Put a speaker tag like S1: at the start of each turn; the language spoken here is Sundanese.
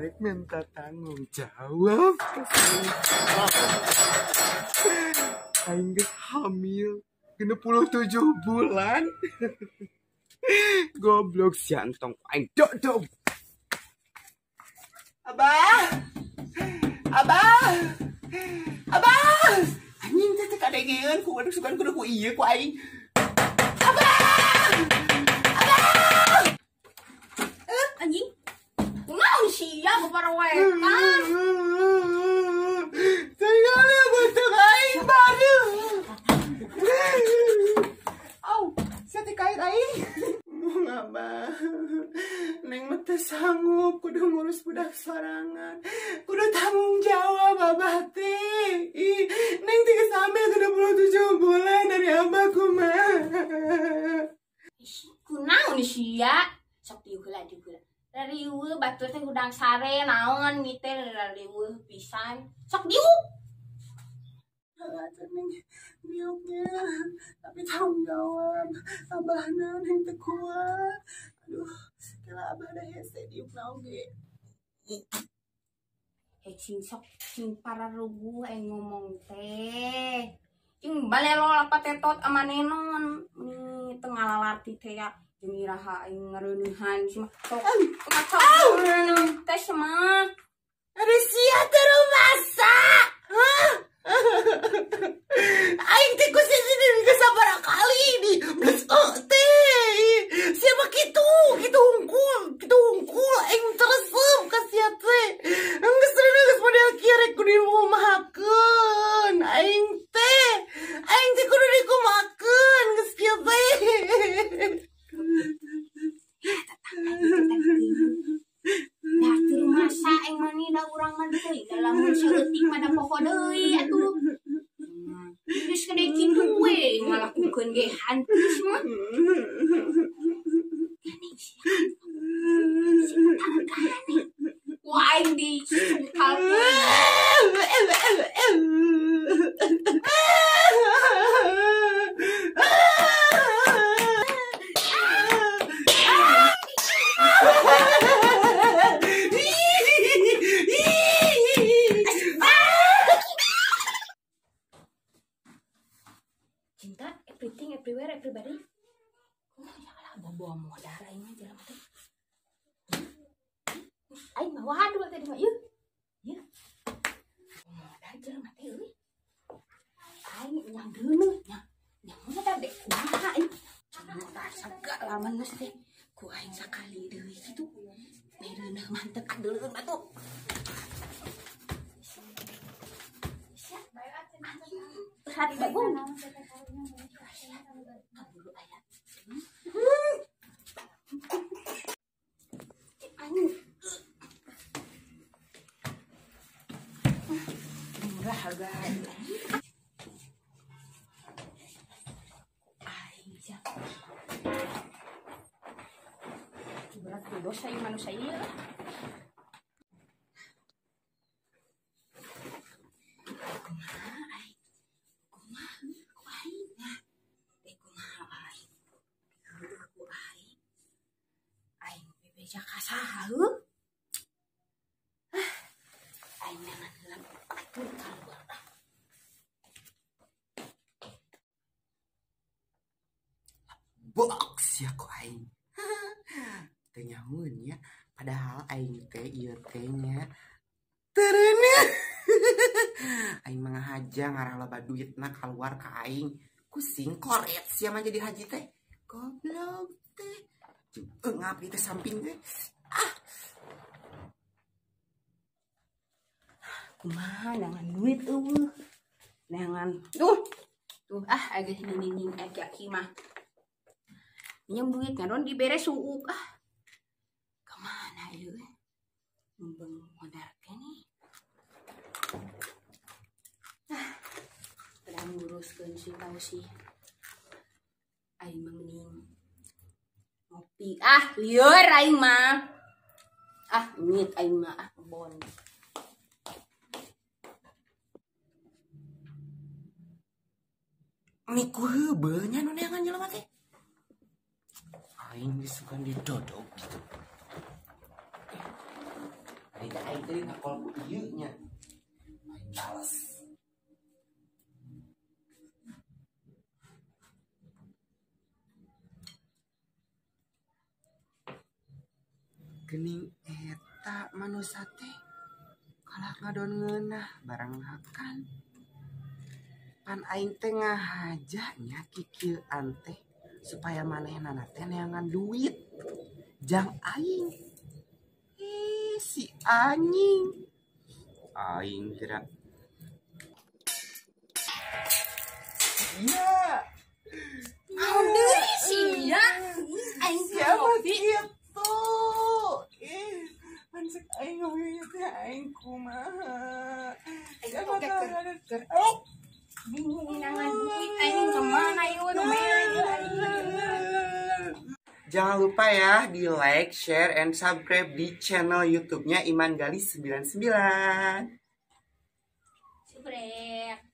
S1: Arek minta tanggung jawab ka aing geus hamil 67 bulan. Goblok sia entong aing dok. Abah. Abah. Abah. Anjing teh teh kadengeun ku aduh sugan kudu ku ieu ku aing. Abah. Abah.
S2: Anjing. Kunaon sia baparawetan?
S1: Tinggal bentuk aing baru. Au, sia teh kait aing. Mung abah. Neng mah teu sanggup kudu ngurus budak sorangan. Kudu tanggung jawab abah teh. Ih, neng teh geus hamil 27 bulan dari abah kumaha.
S2: Kunaon sia? Sok dieu heula dieu heula. Rariweuh batur teh hudang sare naon ni teh rariweuh pisan. Sok diuk.
S1: Atuh neng diuknya, tapi tanggung jawab abahna neng teu kuat. Aduh, kela abah da hese diukna oge.
S2: Heh sing sok sing pararuguh aing ngomong teh. Jeung balelo lapatetot amanenon ni teu ngalalarti teh ya. Jeung iraha aing ngareuneuhan si mah sok ngaco reuneuh teh mah.
S1: Ada sia teh rumasa. Hah? Aing teh ku sini geus sabaraha kali di bless teh. Sia mah kitu, kitu hungkul aing teresep ka sia teh. Geus reuneuh geus model kieu rek kudu dikumahakeun. Aing teh kudu dikumahakeun geus kieu teh.
S2: Dah teu masa aing mah ni da urang mah deui da lamun saeutik mah da poho deui atuh. Geus gede kitu we ngalakukeun ge hantu mah. Gandeng sia. Ku aing di sungkal. Cinta, everything, everywhere, everybody. Kumaha lah bawa modal aing mah jelema teh. Aing mah waduh teh mah ieu. Ieu. Modal jelema teh euy. Aing nyang deuneuh nya. Nyang modal dek kumaha aing. Modal sagala mah geus teh. Ku aing sakali deui kitu. Meh reuneuh mantep adeuleun batu. Berat bagong. Kaburu aya. Anjing. Murah harga. Aing sia. Berat tuh dosa ieu manusia ieu. Saha heuh. Aing jangan heula batur kaluar.
S1: Box ya ku aing. Teu nyahoeun nya, padahal aing teh ieu teh nya teu reuneuh. Aing mah ngahaja ngarah loba duitna kaluar ka aing. Kusing koret sia mah jadi haji teh. Goblok teh. Ngap teh samping teh. Ah.
S2: Kumaha nangan duit eueuh. Nangan. Tuh. Tuh ah agak ningning aki mah. Minjem duit ngadon dibere suuk ah. Kemana ieu? Numbeng modal keneh. Ah. Pedang nguruskeun si tau sih. Aing mah mending ngopi ah lieur aing mah. Ah nyit aing mah ah bon.
S1: Miku heubeul nya nu neangan jelema teh. Aing disukan didodok gitu. Tadi aing teh ngakol ku ieu nya. Aing bales. Gening eta manusa teh kalah ngadon ngeunah barang hakan. Pan aing teh ngahaja nya kikieuan teh supaya manehna teh neangan duit jang aing. Si anjing. Aing gerak. Iya.
S2: Naon deui sia? Aing
S1: siapa kitu? Mansek aing ngomongnya teh aing kumaha.
S2: Siapa keur bingung nangan duit aing kemana ieu nu mere.
S1: Jangan lupa ya di like, share, and subscribe di channel YouTube-nya Iman Gali 99.
S2: Subscribe.